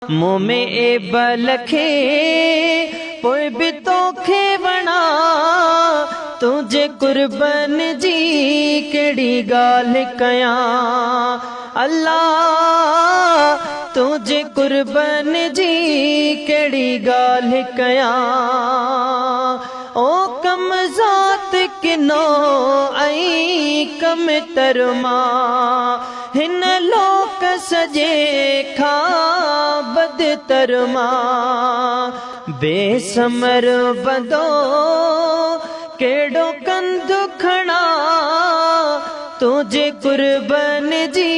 مون ۾ عيب لکي پوءِ به توکي وڻان، تنهنجي قربن جي ڪهڙي ڳالهه ڪيان. الله تنهنجي قربن جي ڪهڙي ڳالهه ڪيان. او ڪم ذات ڪنو ۽ ڪم تر مان، هن لوڪ سڄي کان بدتر مان. بيثمر بندو ڪهڙو ڪنڌ کڻان، تنهنجي قربن جي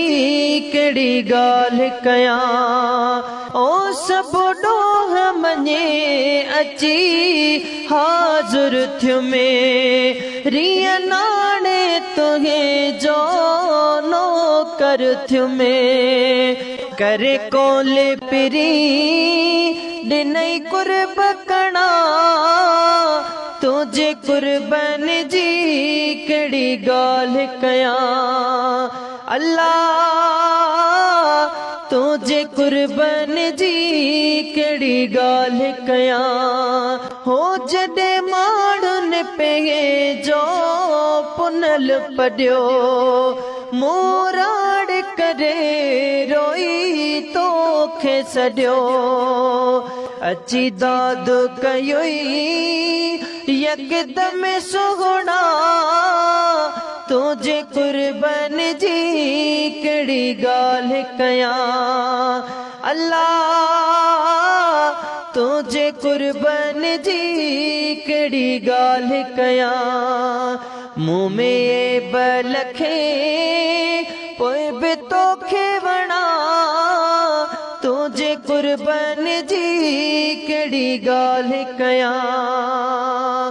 ڪهڙي ڳالهه ڪيان. او سڀ ڏوهه مڃي اچي حاضر ٿيم، ريءَ ناڻي تنهنجو نوڪر ٿيم. ڪري ڪول پرين ڏنئي قرب ڪڻا، تنهنجي قربن جي ڪهڙي ڳالهه ڪيان. الله تنهنجي قربن جي ڪهڙي ڳالهه ڪيان. هو جڏهن ماڻهن پنهنجو پنل پڏيو، مون راڙ ڪري روئي توکي سڏيو. اچي داد ڪيوئي يڪدم سهڻا، تنهنجي قربن جي ڪهڙي ڳالهه ڪيان. الله تنهنجي قربن جي ڪهڙي ڳالهه ڪيان. مون ۾ عيب لکي پوءِ به توکي وڻان، تنهنجي قربن جي ڪهڙي ڳالهه ڪيان.